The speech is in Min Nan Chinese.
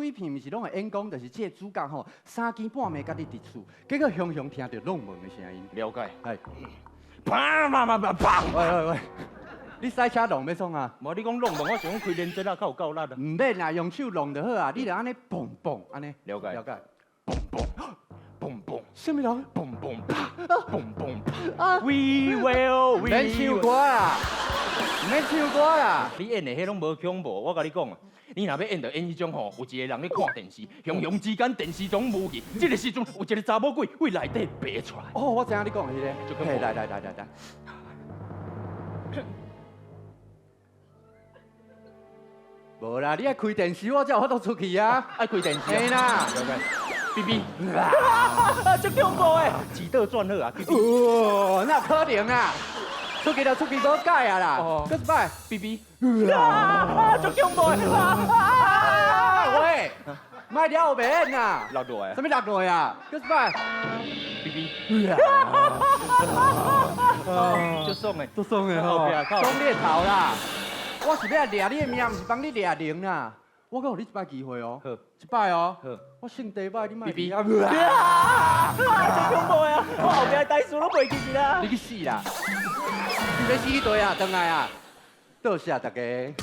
鬼片毋是攏會演講，就是這個主角吼三更半暝家己佇厝，結果雄雄聽著弄門的聲音。了解。係。砰砰砰砰砰！喂喂喂，你賽車弄欲創啊？無你講弄門，我想講開連接啊，較有夠力啊。毋免啦，用手弄就好啊。你就按呢嘣嘣按呢。了解。了解。嘣嘣嘣嘣，啥物人？嘣嘣啪，嘣嘣啪。We will we。免唱歌啦，免唱歌啦。你演的彼攏無恐怖，我共你講啊，你若欲演就演彼種吼，有一個人咧看電視，雄雄之間電視總無去，這個時陣有一個查某鬼對內底爬出來。哦，我知影你講的彼個。就恐怖。來來來來來。無啦，你愛開電視，我才有法度出去啊。愛開電視。嘿啦。了解。B B，足恐怖的，幾倒轉好啊。哦，哪有可能啊？出去就出去，無解啊啦。哦。閣一擺。 B B，足恐怖的。喂，莫了面啊！落落來。啥物落落來啊？閣一擺。 B B，足爽的，足爽的吼。爽你的頭啦！我是欲來掠你的命，毋是幫你掠靈啦。我閣予你一擺機會哦，好，一擺哦。好，我姓第擺，你莫 B B，啊！足恐怖的啊！我後壁的台詞攏袂記得啦。你去死啦！你欲死去佗啊？轉來啊！多謝大家。